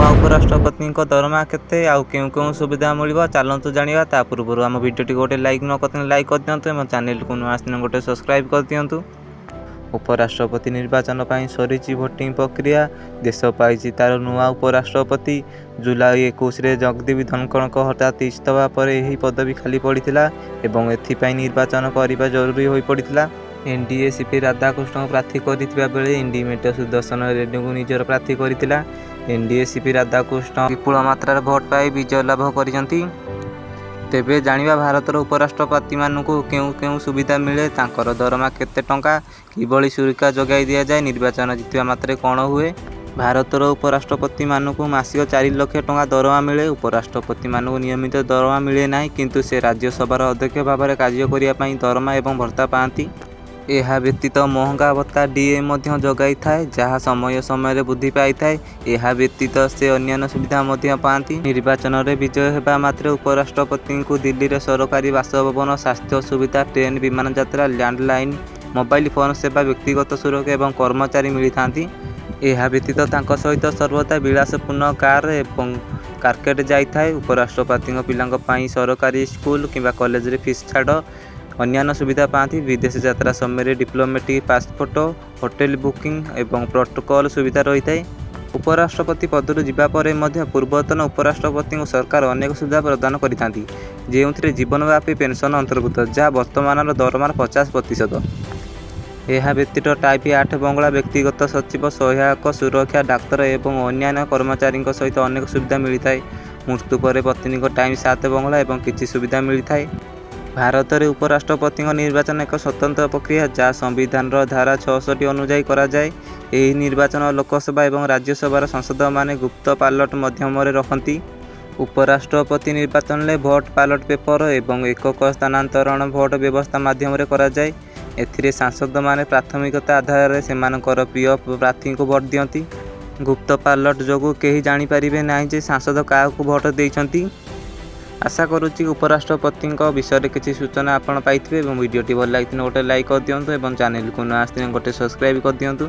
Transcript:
ଉପରାଷ୍ଟ୍ରପତିଙ୍କ ଦରମା କେତେ ଆଉ କେଉଁ କେଉଁ ସୁବିଧା ମିଳିବ, ଚାଲନ୍ତୁ ଜାଣିବା। ତା ପୂର୍ବରୁ ଆମ ଭିଡ଼ିଓଟିକୁ ଗୋଟେ ଲାଇକ୍ ନ କରିଥିଲେ ଲାଇକ୍ କରିଦିଅନ୍ତୁ ଏବଂ ଚ୍ୟାନେଲକୁ ନୂଆ ଆସିଥିଲେ ଗୋଟେ ସବସ୍କ୍ରାଇବ୍ କରିଦିଅନ୍ତୁ। ଉପରାଷ୍ଟ୍ରପତି ନିର୍ବାଚନ ପାଇଁ ସରିଛି ଭୋଟିଂ ପ୍ରକ୍ରିୟା। ଦେଶ ପାଇଛି ତାର ନୂଆ ଉପରାଷ୍ଟ୍ରପତି। ଜୁଲାଇ 21ରେ ଜଗଦୀପ ଧନଖଡ଼ଙ୍କ ହଠାତ୍ ଇସ୍ତଫା ପରେ ଏହି ପଦବୀ ଖାଲି ପଡ଼ିଥିଲା ଏବଂ ଏଥିପାଇଁ ନିର୍ବାଚନ କରିବା ଜରୁରୀ ହୋଇପଡ଼ିଥିଲା। ଏନଡିଏ ସିପି ରାଧାକୃଷ୍ଣନଙ୍କୁ ପ୍ରାର୍ଥୀ କରିଥିବା ବେଳେ ଇଣ୍ଡି ମେଣ୍ଟ ସୁଦର୍ଶନ ରେଡ୍ଡୀଙ୍କୁ ନିଜର ପ୍ରାର୍ଥୀ କରିଥିଲା। ଏନଡିଏ ସିପି ରାଧାକୃଷ୍ଣନ ବିପୁଳ ମାତ୍ରାରେ ଭୋଟ ପାଇ ବିଜୟ ଲାଭ କରିଛନ୍ତି। ତେବେ ଜାଣିବା ଭାରତର ଉପରାଷ୍ଟ୍ରପତିମାନଙ୍କୁ କେଉଁ କେଉଁ ସୁବିଧା ମିଳେ, ତାଙ୍କର ଦରମା କେତେ ଟଙ୍କା, କିଭଳି ସୁରକ୍ଷା ଯୋଗାଇ ଦିଆଯାଏ, ନିର୍ବାଚନ ଜିତିବା ମାତ୍ରେ କଣ ହୁଏ। ଭାରତର ଉପରାଷ୍ଟ୍ରପତିମାନଙ୍କୁ ମାସିକ 4 ଲକ୍ଷ ଟଙ୍କା ଦରମା ମିଳେ। ଉପରାଷ୍ଟ୍ରପତିମାନଙ୍କୁ ନିୟମିତ ଦରମା ମିଳେ ନାହିଁ, କିନ୍ତୁ ସେ ରାଜ୍ୟସଭାର ଅଧ୍ୟକ୍ଷ ଭାବରେ କାର୍ଯ୍ୟ କରିବା ପାଇଁ ଦରମା ଏବଂ ଭତ୍ତା ପାଆନ୍ତି। ଏହା ବ୍ୟତୀତ ମହଙ୍ଗା ଭତ୍ତା ଡିଏ ମଧ୍ୟ ଯୋଗାଇଥାଏ, ଯାହା ସମୟ ସମୟରେ ବୃଦ୍ଧି ପାଇଥାଏ। ଏହା ବ୍ୟତୀତ ସେ ଅନ୍ୟାନ୍ୟ ସୁବିଧା ମଧ୍ୟ ପାଆନ୍ତି। ନିର୍ବାଚନରେ ବିଜୟ ହେବା ମାତ୍ରେ ଉପରାଷ୍ଟ୍ରପତିଙ୍କୁ ଦିଲ୍ଲୀରେ ସରକାରୀ ବାସଭବନ, ସ୍ୱାସ୍ଥ୍ୟ ସୁବିଧା, ଟ୍ରେନ୍, ବିମାନ ଯାତ୍ରା, ଲ୍ୟାଣ୍ଡଲାଇନ୍ ମୋବାଇଲ୍ ଫୋନ୍ ସେବା, ବ୍ୟକ୍ତିଗତ ସୁରକ୍ଷା ଏବଂ କର୍ମଚାରୀ ମିଳିଥାନ୍ତି। ଏହା ବ୍ୟତୀତ ତାଙ୍କ ସହିତ ସର୍ବଦା ବିଳାସପୂର୍ଣ୍ଣ କାର ଏବଂ କାରକେଡ୍ ଯାଇଥାଏ। ଉପରାଷ୍ଟ୍ରପତିଙ୍କ ପିଲାଙ୍କ ପାଇଁ ସରକାରୀ ସ୍କୁଲ କିମ୍ବା କଲେଜରେ ଫିସ୍ ଛାଡ଼, ଅନ୍ୟାନ୍ୟ ସୁବିଧା ପାଆନ୍ତି। ବିଦେଶ ଯାତ୍ରା ସମୟରେ ଡିପ୍ଲୋମେଟିକ୍ ପାସପୋର୍ଟ, ହୋଟେଲ ବୁକିଂ ଏବଂ ପ୍ରୋଟୋକଲ୍ ସୁବିଧା ରହିଥାଏ। ଉପରାଷ୍ଟ୍ରପତି ପଦରୁ ଯିବା ପରେ ମଧ୍ୟ ପୂର୍ବତନ ଉପରାଷ୍ଟ୍ରପତିଙ୍କୁ ସରକାର ଅନେକ ସୁବିଧା ପ୍ରଦାନ କରିଥାନ୍ତି, ଯେଉଁଥିରେ ଜୀବନବ୍ୟାପୀ ପେନସନ୍ ଅନ୍ତର୍ଭୁକ୍ତ, ଯାହା ବର୍ତ୍ତମାନର ଦରମାର 50%। ଏହା ବ୍ୟତୀତ ଟାଇପ୍ 8 ବଙ୍ଗଳା, ବ୍ୟକ୍ତିଗତ ସଚିବ, ସହାୟକ, ସୁରକ୍ଷା, ଡାକ୍ତର ଏବଂ ଅନ୍ୟାନ୍ୟ କର୍ମଚାରୀଙ୍କ ସହିତ ଅନେକ ସୁବିଧା ମିଳିଥାଏ। ମୃତ୍ୟୁ ପରେ ପତ୍ନୀଙ୍କୁ ଟାଇମ୍ 7 ବଙ୍ଗଳା ଏବଂ କିଛି ସୁବିଧା ମିଳିଥାଏ। ଭାରତରେ ଉପରାଷ୍ଟ୍ରପତିଙ୍କ ନିର୍ବାଚନ ଏକ ସ୍ୱତନ୍ତ୍ର ପ୍ରକ୍ରିୟା, ଯାହା ସମ୍ବିଧାନର ଧାରା 66 ଅନୁଯାୟୀ କରାଯାଏ। ଏହି ନିର୍ବାଚନ ଲୋକସଭା ଏବଂ ରାଜ୍ୟସଭାର ସାଂସଦମାନେ ଗୁପ୍ତ ବାଲଟ୍ ମାଧ୍ୟମରେ ରଖନ୍ତି। ଉପରାଷ୍ଟ୍ରପତି ନିର୍ବାଚନରେ ଭୋଟ ବାଲଟ୍ ପେପର ଏବଂ ଏକକ ସ୍ଥାନାନ୍ତରଣ ଭୋଟ ବ୍ୟବସ୍ଥା ମାଧ୍ୟମରେ କରାଯାଏ। ଏଥିରେ ସାଂସଦମାନେ ପ୍ରାଥମିକତା ଆଧାରରେ ସେମାନଙ୍କର ପ୍ରିୟ ପ୍ରାର୍ଥୀଙ୍କୁ ଭୋଟ ଦିଅନ୍ତି। ଗୁପ୍ତ ବାଲଟ୍ ଯୋଗୁଁ କେହି ଜାଣିପାରିବେ ନାହିଁ ଯେ ସାଂସଦ କାହାକୁ ଭୋଟ ଦେଇଛନ୍ତି। ଆଶା କରୁଛି ଉପରାଷ୍ଟ୍ରପତିଙ୍କ ବିଷୟରେ କିଛି ସୂଚନା ଆପଣ ପାଇଥିବେ ଏବଂ ଭିଡ଼ିଓଟି ଭଲ ଲାଗିଥିଲେ ଗୋଟେ ଲାଇକ୍ କରିଦିଅନ୍ତୁ ଏବଂ ଚ୍ୟାନେଲକୁ ନୂଆ ଆସିଥିଲେ ଗୋଟେ ସବସ୍କ୍ରାଇବ୍ କରିଦିଅନ୍ତୁ।